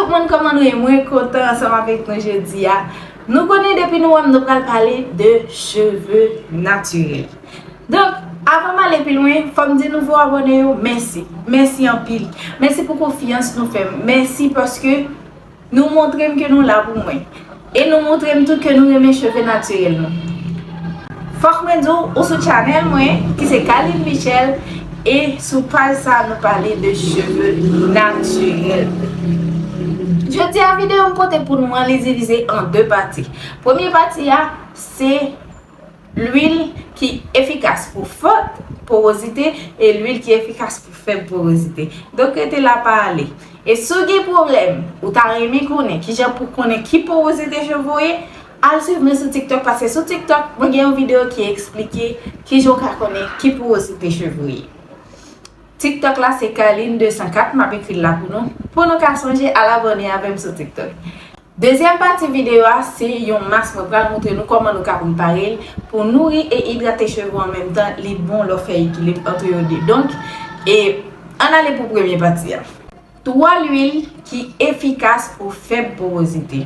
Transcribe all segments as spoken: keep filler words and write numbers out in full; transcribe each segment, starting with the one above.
Tout moun, kòman nou ye? Mwen kontan ansanm avèk nou jodi a. Nou konnen depi nou wè m, nou pral pale de cheve natirèl. Donk, avan m ale pi lwen, fò m di nouvo abòne yo mèsi. Mèsi anpil. Mèsi pou konfyans nou fè m. Mèsi paske nou montre m ke nou la pou mwen. E nou montre m tou ke nou renmen cheve natirèl nou. Fòk mwen di w, ou sou chanèl mwen, ki se Kaline Michel, e sou paj sa nou pale de cheve natirèl. Jodi a, videyo m pote pou nou an, li divize an de pati. Premye pati a, se lwil ki efikas pou fòt porozite e lwil ki efikas pou fèb porozite. Donk, rete la, pa ale. E si w gen pwoblèm, ou ta renmen konnen kijan pou konnen ki porozite cheve w ye, al swiv mwen sou TikTok, paske sou TikTok, mwen gen yon videyo ki eksplike kijan w ka konnen ki porozite cheve w ye. TikTok la se Kaline de san kat, m ap ekri l la pou nou, pou nou ka sonje al abòne avè m sou TikTok. Dezyèm pati videyo a, se yon mask mwen pral montre nou kòman nou ka prepare l pou nouri e idrate cheve w an menm tan, li bon lè w fè ekilib ant yo de. Donk, e, ann ale pou premye pati a. Twa lwil ki efikas pou fèb porozite.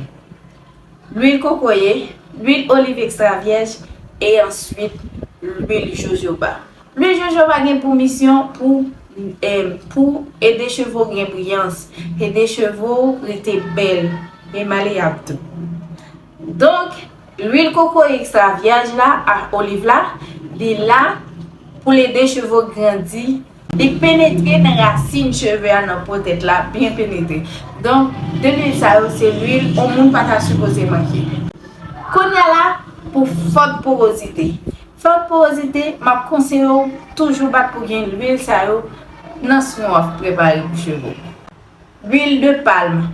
Lwil kokoye, lwil oliv ekstra vyèj e answit lwil jojoba. Lwil jojoba gen pou misyon pou, em, pou ede cheve w gen briyans, ede cheve w rete bèl e maleyab tou. Donk, lwil kokoye ekstra vyèj la ak oliv la, li la pou l ede cheve w grandi. Li penetre nan rasin cheve a, nan po tèt la, byen penetre. Donk, de lwil sa yo, se lwil yon moun pa ta sipoze manke. Kounye a la, pou fòt porozite. Fòt porozite, m ap konseye w toujou bat pou gen lwil sa yo nan swen w ap prepare pou cheve w. Lwil de palm,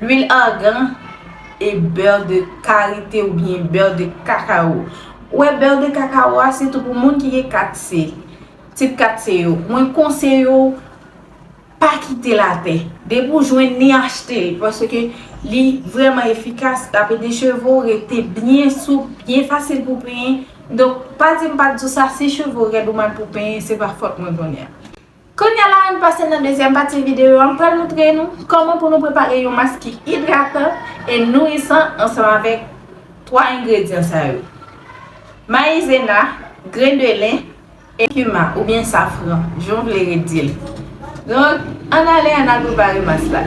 lwil argan e bè de karite oubyen bè de kakawo. Ou wè, bè de kakawo a, sitou pou moun ki gen kat C, tip kat C yo, mwen konseye w pa kite l atè. Depi w jwenn li, achte l, paske li vrèman efikas, l ap ede cheve w rete byen soup, byen fasil pou penyen. Donk, pa di m pa t di w sa, si cheve w rèd ou mal pou penyen, se pa fòt mwen kounye a. Kounye a la, ann pase nan dezyèm pati videyo a, m pral montre nou kòman pou nou prepare yon mask ki idratan e nourisan ansanm avèk twa engredyan sa yo. Mayizena, grenn de len, e kima oubyen safran, jan w vle redi l. Donk, ann ale, ann al prepare mask la.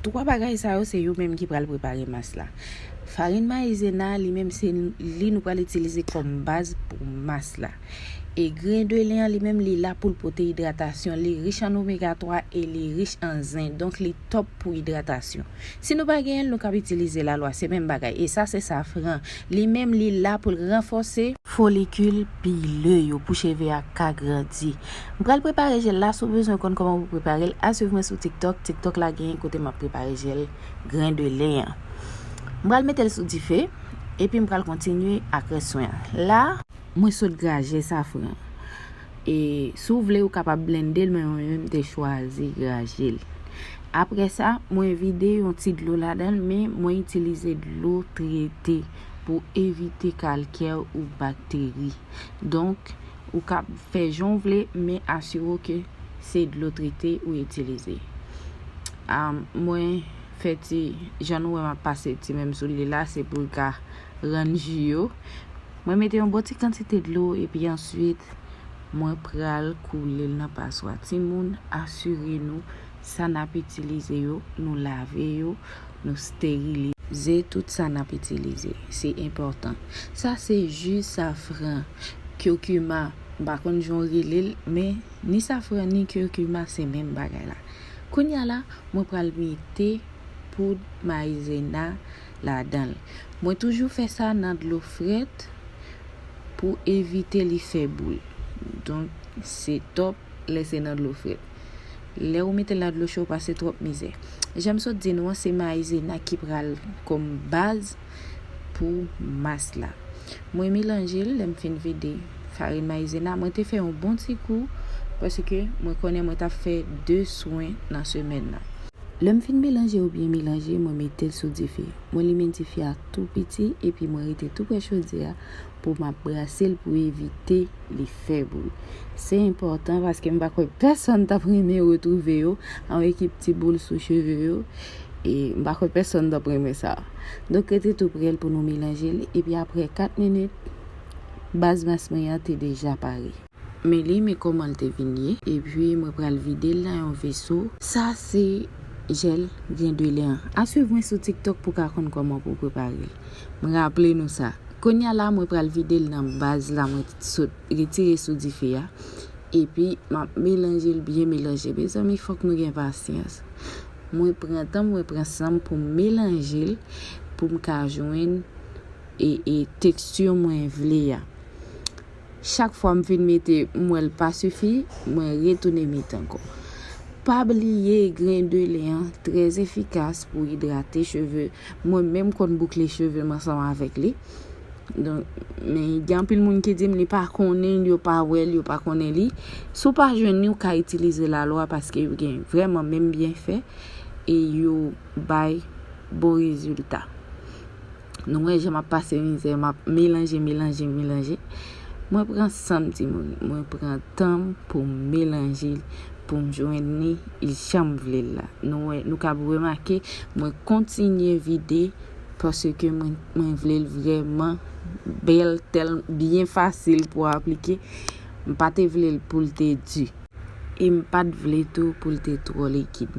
Twa bagay sa yo, se yo menm ki pral prepare mask la. Farin mayizena, li menm, se li nou pral itilize kòm baz pou mask la. E grenn de len an, li menm, li la pou l pote idratasyon. Li rich an omega twa e li rich an zen. Donk, li tòp pou idratasyon. Si nou pa genyen l, nou kab itilize lalwa. Se menm bagay. E sa, se safran. Li menm, li la pou l ranfòse folikil pilè yo pou cheve a ka grandi. M pral prepare jèl la. Si w bezwen konn kòman pou prepare l, al swiv mwen sou TikTok. TikTok la genyen kote m ap prepare jèl grenn de len an. M pral mete l sou dife. Epi m pral kontinye ak rès swen an. La, mwen sot graje safran. E si w vle, ou kapab blende l, men mwen menm, m te chwazi graje l. Apre sa, mwen vide yon ti dlo ladan l, men mwen itilize dlo trete pou evite kalkè ou bakteri. Donk, ou ka fè jan w vle, men asire w ke se dlo trete ou itilize. Am, mwen fè ti, jan nou wè m ap pase ti men m sou li la, se pou l ka rann ji yo. Mwen mete yon bon ti kantite dlo, epi answit, mwen pral koule l nan paswa. Timoun, asire nou sa n ap itilize yo, nou lave yo, nou esterilize tout sa n ap itilize. Se enpòtan. Sa se ji safran, curcuma, m pa konn jan w rele l, men ni safran ni curcuma se menm bagay la. Kounye a la, mwen pral mete poud mayizena ladan l. Mwen toujou fè sa nan dlo frèt pou evite li fè boul. Donk, se tòp lè se nan dlo frèt. Lè ou mete l nan dlo cho, ou pase twòp mizè. Jan m sot di nou an, se mayizena ki pral kòm baz pou mas la. Mwen melanje l, lè m fin vide farin mayizena, mwen te fè yon bon ti kou, paske mwen konnen mwen t ap fè de swen nan semèn nan. Lè m fin melanje ou byen melanje, mwen mete l sou dife. Mwen limen dife a tou piti epi mwen rete tou prè chodyè a pou m ap brase l pou evite li fè boul. Se enpòtan paske m pa kwè pèsonn t ap renmen retwouve yo an ekip ti boul sou cheve yo. E m pa kwè pèsonn t ap renmen sa. Donk, rete tou prè l pou nou melanje l. Epi apre kat minit, baz mas mwen an te deja pare. Men li, men kòman l te vin ye. Epi mwen pral vide l nan yon veso. Sa se jèl gren de lè an. A swiv mwen sou TikTok pou w ka konn kòman pou w prepare l. Mwen raple nou sa. Kounye a la, mwen pral vide l nan baz la mwen sot retire sou dife a. Epi, m ap melanje l byen melanje. Mezanmi, fòk nou gen pasyans. Mwen pran tan m, mwen pran san m pou m melanje l, pou m ka jwenn e, e teksti mwen vle a. Chak fwa m fin mete, m wè l pa sifi, mwen retounen mete ankò. Pa bliye gren de lè an trè efikas pou idrate cheve. Mwen menm konn boukle cheve m ansanm avèk li. Donk, men gen anpil moun ki di m li pa konnen l, yo pa wè l, yo pa konnen li. Si w pa jwenn li, w ka itilize lalwa paske yo gen vrèman menm byenfè e yo bay bon rezilta. Nou wè jan m ap pase mizè, m ap melanje, melanje, melanje. Mwen pran san m, timoun. Mwen pran tan m pou m melanje l, pou m jwenn li jan m vle l la. Nou wè, nou kab remake, mwen kontinye vide paske mwen, mwen vle l vrèman bèl, tèl, byen fasil pou aplike. M pa te vle l pou l te di. E m pa t vle tou pou l te twò likid.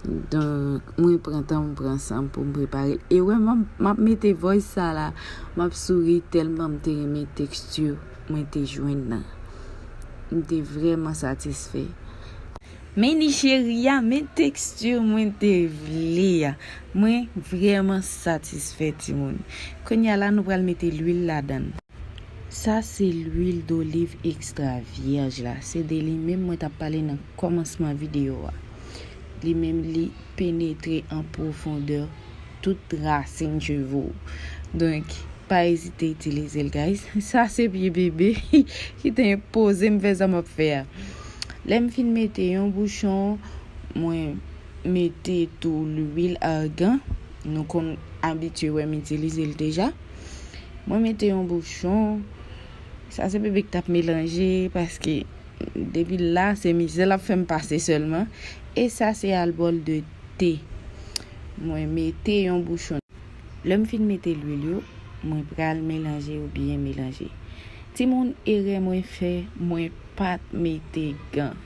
Donk, mwen pran tan m, pran san m pou m prepare l. E wè, m ap, m ap mete voice sa la, m ap souri tèlman m te renmen teksti mwen te jwenn nan. M te vrèman satisfè. Men ni cheri a, men teksti mwen te vle a. Mwen vrèman satisfè, timoun. Kounye a la, nou pral mete lwil ladan l. Sa se lwil doliv ekstra vyèj la. Se de li menm mwen t ap pale nan kòmansman videyo a. Li menm li penetre an pwofondè tout rasin cheve w. Donk, pa ezite itilize l, guys. Sa se pye bebe ki te enpoze m fè sa m ap fè a. Lè m fin mete yon bouchon, mwen mete tou lwil argan. Nou konn abitye wè m itilize l deja. Mwen mete yon bouchon. Sa se bebe k t ap melanje paske depi la se mizè l ap fè m pase sèlman. E sa se albòl de te. Mwen mete yon bouchon. Lè m fin mete lwil yo, mwen pral melanje yo byen melanje. Timoun, erè mwen fè, mwen pa t mete gan.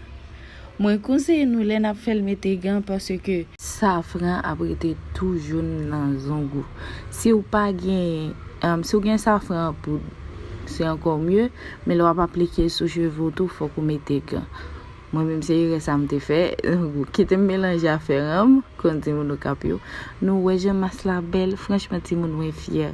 Mwen konseye nou lè n ap fè l mete gan paske safran ap rete tou joun nan zong ou. Si w pa gen, em, si w gen safran an poud, se ankò mye, men lè w ap aplike l sou cheve w tou, fòk ou mete gan. Mwen menm se erè sa m te fè. Kite m melanje afè an m, konn timoun Okap yo. Nou wè jan mas la bèl, franchman timoun mwen fyè.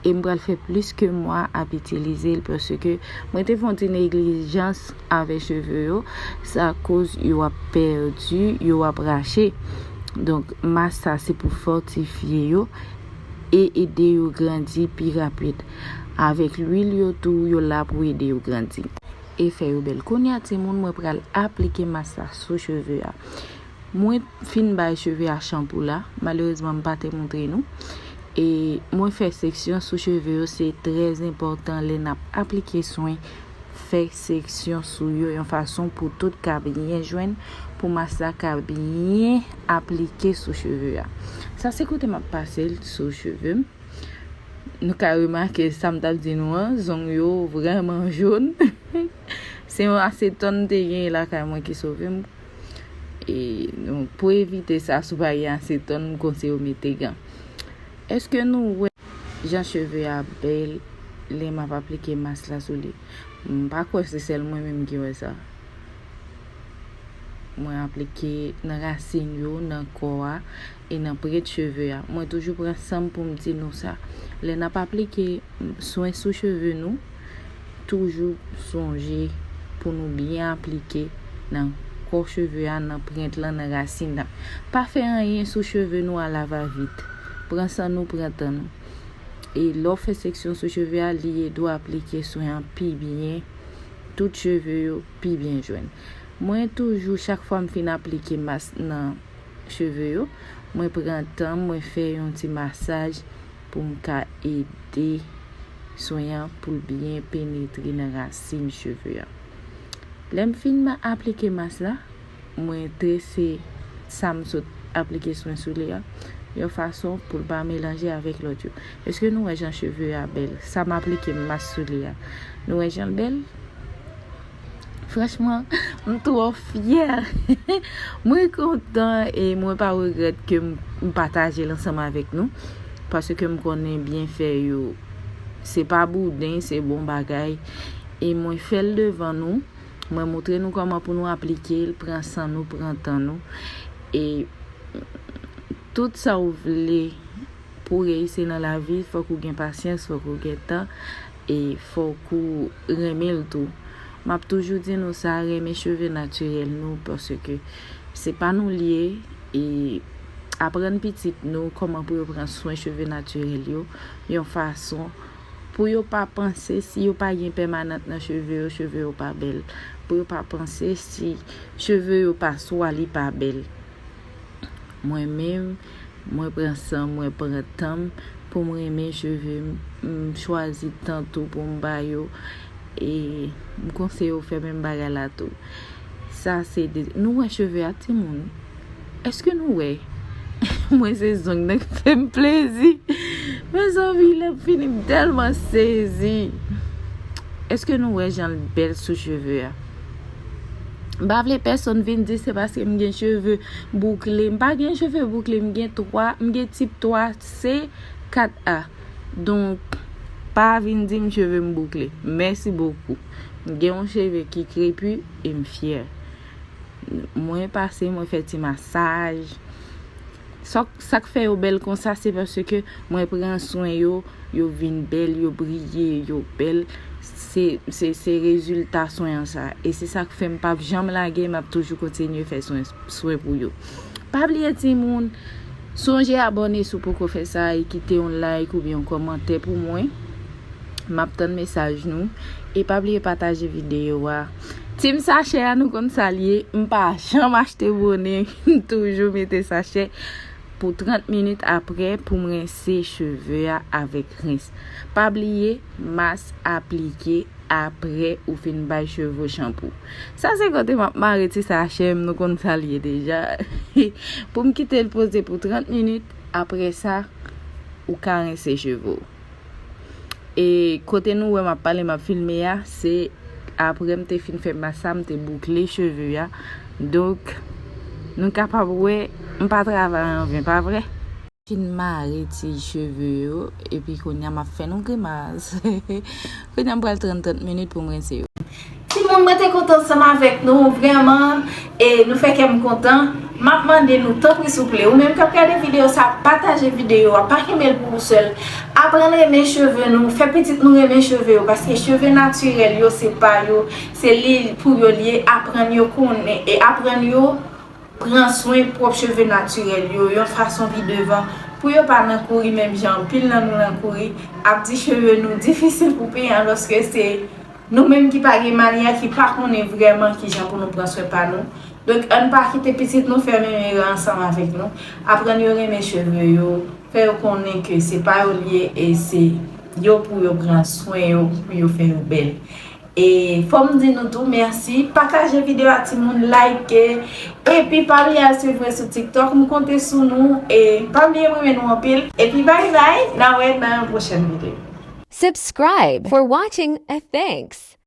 E m pral fè plis ke mwa ap itilize l paske mwen te fè yon ti neglijans avè cheve yo. Sa koz yo ap pèdi, yo ap rache. Donk mas sa se pou fòtifye yo e ede yo grandi pi rapid. Avèk lwil yo tou, yo la pou ede yo grandi e fè yo bèl. Kounye a timoun, mwen pral aplike mas la sou cheve a. Mwen fin bay cheve a chanpou la. Malerezman, m pa te montre nou. E mwen fè seksyon sou cheve yo, se trè enpòtan lè n ap aplike swen. Fè seksyon sou yo yon fason pou tout ka byen jwenn, pou mas la ka byen aplike sou cheve a. Sa se kote m ap pase l sou cheve m. Nou ka remake sa m t ap di nou an, zong yo vrèman jòn. Se yon asetòn m te genyen lakay mwen ki sove m. E, donk, pou evite sa, si w pa gen asetòn, m konseye w mete gan. Èske nou wè jan cheve a bèl lè m ap aplike mas la sou li? M pa kwè se sèl mwen menm ki wè sa. Mwen aplike nan rasin yo, nan kò a, e nan prent cheve a. Mwen toujou pran san m pou m di nou sa. Lè n ap aplike swen sou cheve nou, toujou sonje pou nou byen aplike nan kò cheve a, nan prent lan, nan rasin lan. Pa fè anyen sou cheve nou alavavit. Pran san nou, pran tan nou. E lè w fè seksyon sou cheve a, li ede w aplike swen an pi byen. Tout cheve yo pi byen jwenn. Mwen toujou, chak fwa m fin aplike mas nan cheve yo, mwen pran tan m, mwen fè yon ti masaj pou m ka ede swen an pou l byen penetre nan rasin cheve an. Lè m fin ma-, aplike mas la, mwen trese sa m sot aplike swen sou li a, yon fason pou l pa melanje avèk lòt yo. Èske nou wè jan cheve a bèl? Sa m aplike mas sou li a. Nou wè jan l bèl? Franchman, m twò fyè. Mwen kontan e mwen pa regrèt ke m, m pataje l ansanm avèk nou. Paske m konnen byenfè yo, se pa bouden, se bon bagay. E mwen fè l devan nou. Mwen montre nou kòman pou nou aplike l, pran san nou, pran tan nou. E tout sa w vle pou w reyisi nan lavi, fòk ou gen pasyans, fòk ou gen tan, e fòk ou renmen l tou. M ap toujou di nou sa, renmen cheve natirèl nou, paske se pa nou l ye, e aprann pitit nou kòman pou yo pran swen cheve natirèl yo, yon fason pou yo pa panse si yo pa gen pèmanant nan cheve yo, cheve yo pa bèl. Pou yo pa panse si cheve yo pa swa, li pa bèl. Mwen menm, mwen pran san, mwen pran tan m pou m renmen cheve m, m chwazi tan tou pou m ba yo, e m konseye w fè menm bagay la tou. Sa se de, nou wè cheve a, timoun? Èske nou wè? Mwen se zong nan k fè m plezi. Mezanmi, lè m fini, m tèlman sezi. Èske nou wè jan l bèl sou cheve a? M pa vle pèsonn vin di se paske m gen cheve boukle. M pa gen cheve boukle, m gen twa, m gen tip twa C, kat A. Donk, pa vin di m cheve m boukle. Mèsi bokou. M gen yon cheve ki krepi e m fyè. Mwen pase, mwen fè ti masaj. Sa, sa k fè yo bèl konsa, se paske mwen pran swen yo, yo vin bèl, yo briye, yo bèl. Se, se, se rezilta swen an sa. E se sa k fè m p ap janm lage, m ap toujou kontinye fè swen, swen pou yo. Pa bliye timoun, sonje abòne si w poko fè sa e kite yon like oubyen yon kòmantè pou mwen. M ap tann mesaj nou. E pa bliye pataje videyo a. Team sachè a, nou konn sa l ye. M pa janm achte bone. M toujou mete sachè pou trant minit apre pou m rense cheve a avèk rens. Pa bliye, mas aplike apre ou fin bay cheve w chanpou. Sa se kote m ap mare ti sachè m, nou konn sa l ye deja. Pou m kite l poze pou trant minit, apre sa, ou ka rense cheve w. E kote nou wè m ap pale, m ap filme a, se apre m te fin fè mas sa, m te boukle cheve a. Donk, nou kapab wè, m pa travay anven, pa vre? Fin mare ti cheve yo, epi kounye a m ap fè nou grimas. Kounye a m pral tann trant minit pou m rense yo. Timoun, mwen te kontan ansanm avèk nou, vrèman, e nou fè kè m kontan. M ap mande nou, tanpri souple, ou menm k ap gade videyo sa, pataje videyo a, pa kenbe l pou ou sèl. Aprann renmen cheve nou, fè pitit nou renmen cheve yo, paske cheve natirèl yo, se pa yo, se li pou yo l ye, aprann yo konnen, e aprann yo pran swen pwòp cheve natirèl yo, yon fason pi devan, pou yo pa nan kouri menm jan anpil nan nou nan kouri, ap di cheve nou difisil pou penyen, alòske se nou menm ki pa gen mani a, ki pa konnen vrèman kijan pou nou pran swen pa nou. Donk, ann pa kite pitit nou fè menm erè ansanm avèk nou. Aprann yo renmen cheve yo, fè yo konnen ke se pa yo l ye e se yo pou yo pran swen yo, pou yo fè yo bèl. E fò m di nou tou mèsi. Pataje videyo a, timoun, like. Epi pa bliye al swiv mwen sou TikTok. M konte sou nou. E pa bliye m renmen nou anpil. Epi bye bye. N a wè nan yon pwochèn videyo. Subscribe for watching. A thanks.